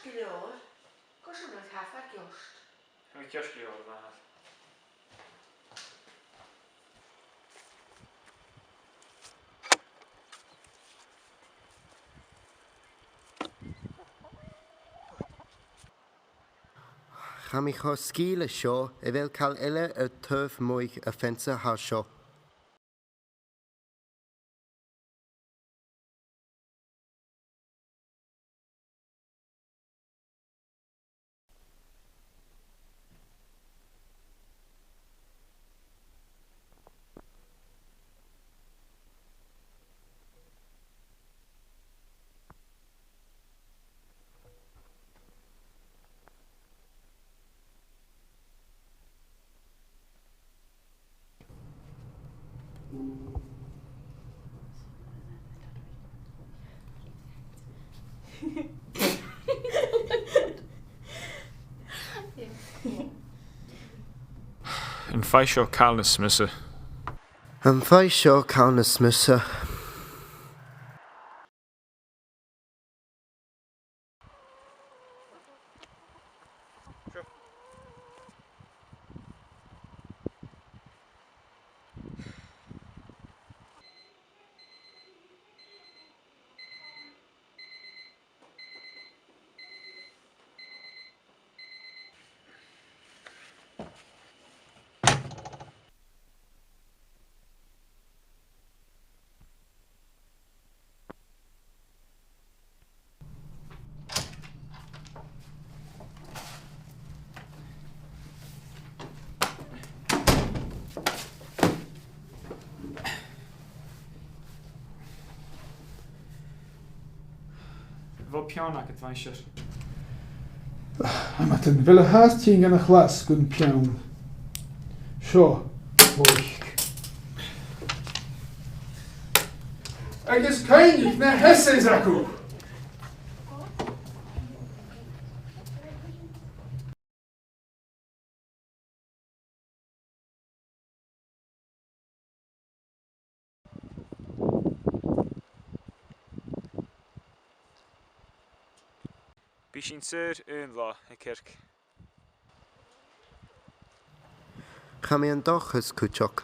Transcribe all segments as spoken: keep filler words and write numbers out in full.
Gu leòr. Gus an rud tha far ceart. Tha mi ceart gu leòr, a Mhàiri. Tha mi cho sgìth le seo, a bheil càil eile air taobh a-muigh a' fence a tha seo? Am faigh seo càil nas miosa? Am faigh seo càil nas miosa? Bheil peann agad, a Mhaighstir? Amadán, a bheil thu a' tighinn dhan a' chlas gun peann? Seo, loisg. Agus cuimhnich na h-essays agaibh. Bidh sinn saor aon latha, a Chirk. Tha mi an dòchas cuideachd.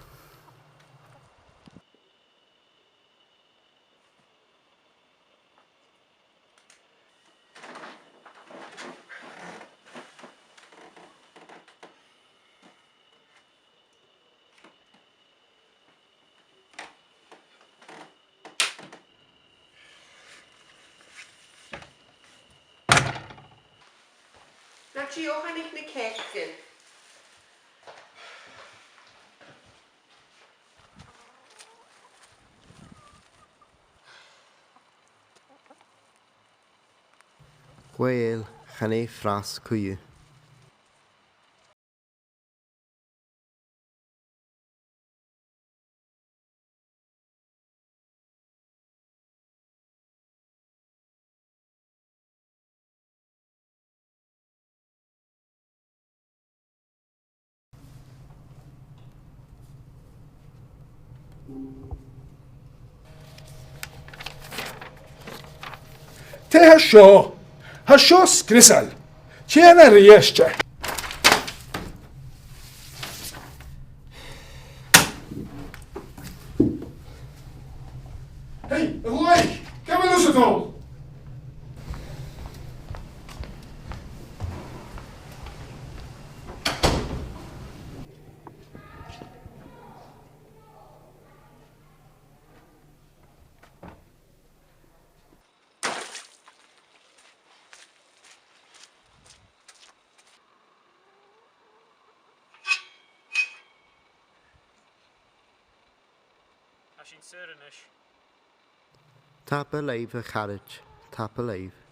Na dìochuimhnich na ceistean. Uill, chan e fras co-dhiù. Tè, tha seo, tha seo sgriosail. Tè, a-rithist. Hey, a ghlòir! Càit a bheil thusa a' dol? Tha sinn saor a-nis. Tapadh leibh, a charaid. Tapadh leibh.